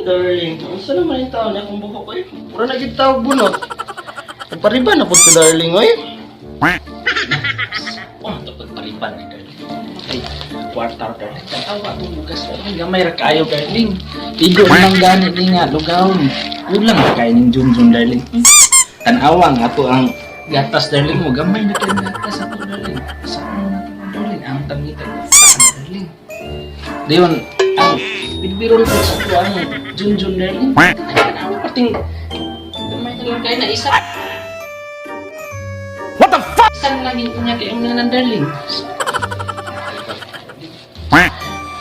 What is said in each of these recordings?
Darling, unsa naman yung taon niya kung buhok ko eh? Pura na gid tawag bunot. Nagpariban na pud ko, darling, oy. Oh, ito pagpariban ni darling. Okay, kwarta darling. Tanawa itong bugas darling. Gamay ra kayo darling. Igo lang gani ni nga lugaw. Kulang ra kayo ning Junjun darling. Tanawa nga ato ang gatas darling mo. Gamay na kayo gatas ato darling. Sa ano na to darling? Ang tangita saan darling? Dayon, ang bidbirol ko sa ato ang Junjun darling. Tanawa pating gamay na lang kayo na isa. What the fuck? Saan lagi niya kay ang nanan darling?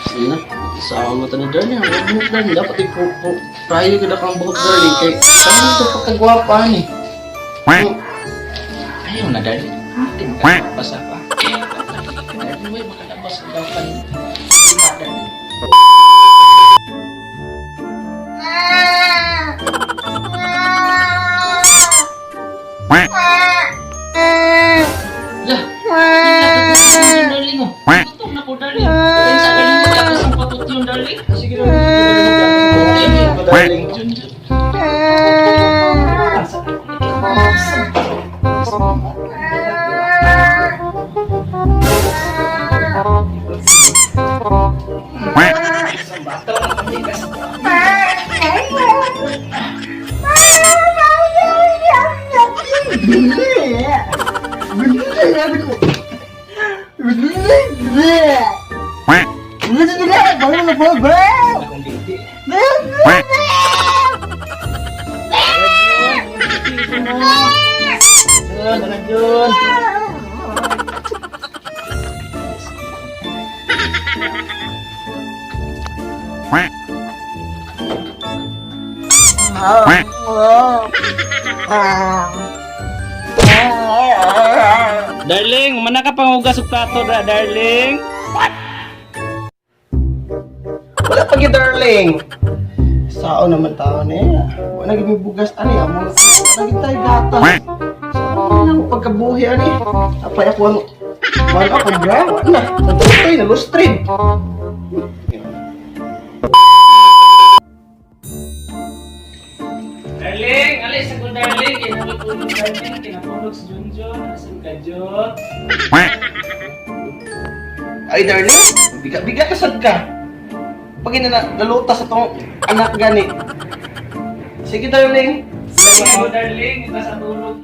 Sige na, isama mo to ni darling. Ang buhok darling, dapat i-prayo ka na kang buhok darling. Kay, saan mo ito pagkagwapa ni? Oh, Ayaw na, darling. Hindi makalabas pa. Darling, may makalabas ang dapan. Lima, darling. Lah, hindi na darling, oh. Gutom na ko, darling. Kaya sa darling, magkakas ang patot yun, darling. Sige na, sige na, darling. Jun, Jun. Akong binti. Jun, Jun. Darling, mana ka panghugas og plato da, darling? Wala pa gyud, darling. Sao naman tao niya. Wala gyud may bugas ani amo. Wala gyud tayo gatas. Sao na ako pagkabuhi ani. Apay ako ang wala ako bra, wala na. Natutoy na lustrid. Darling, alis ako darling. Kinatulog darling, kinatulog si Junjun. Asan ka, Jun? Ay darling, biga-biga ka sad ka. Pag ina na nalutas atong anak gani. Sige darling. Sige ako darling, ito sa tulog.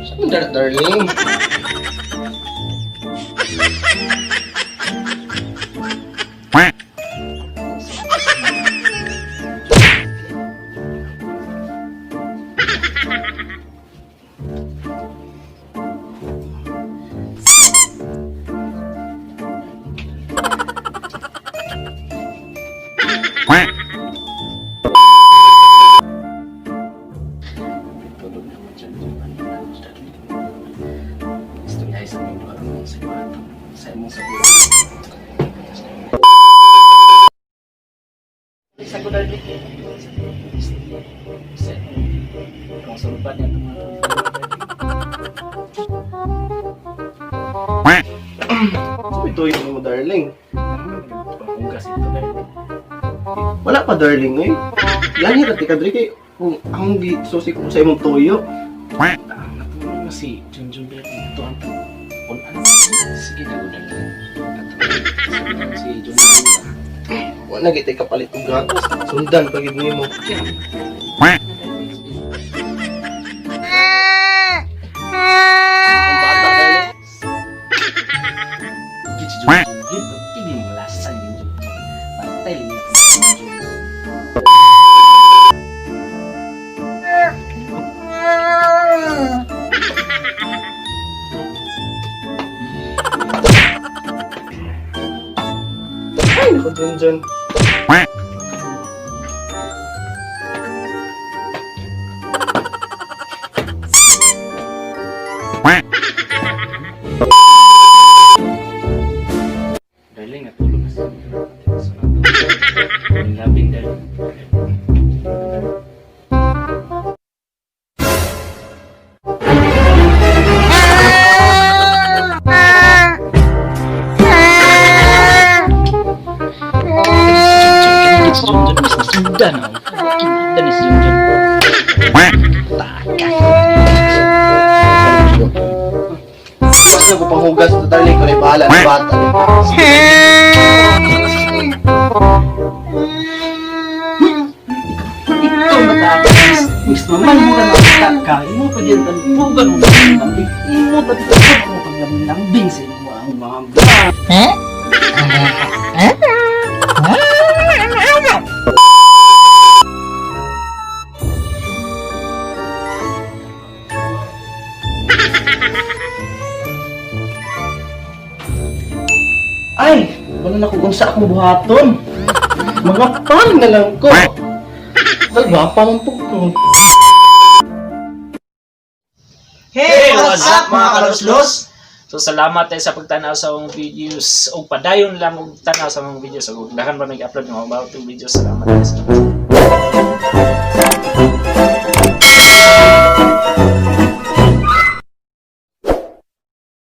Saan darling? Tulog na mo Junjun. Ano na mo, darling? Gusto niya sa mga duha mo sa mga sa imong sa Alis ako darling. Sa imong sulbad niya itong mga tulog. Sabi tuyo mo darling. Panghugas ito darling. Wala pa darling eh. Gani ra ti ka diri kay kung akong gi susi ko sa imong tuyo. Ah, natulog na si Junjun darling. Ito ang kung ano. Sige na darling. Ato, si Junjun ba? Wala gyud tay kapalit og gatas. Sundan pa gyud nimo. Ang bata darling. Git si Junjun. Git, hindi mo malasan yung Junjun. Pantay lang niya si Junjun. Ay nako Junjun. Darling, natulog na si Junjun. Ang labing darling. Junjun, mas nasudan ako. Kita ni si Junjun. Taka. Mas na ko panghugas to, darling. Kung bahala na bata. Ikaw na takas. Mas naman mo na nakita ka. Imo pa dyan tanpugan mo paglambing. Imo tanpugan mo paglambing sa imo ang mga Ay, wala na kung unsa akong buhaton. Mga pan na lang ko. Salba pa man po ko. Hey, what's up, mga kaluslos? So salamat tayo sa pagtanaw sa akong videos o padayon lang og tanaw sa mga videos ug daghan pa mig-upload ng about videos. Salamat tayo sa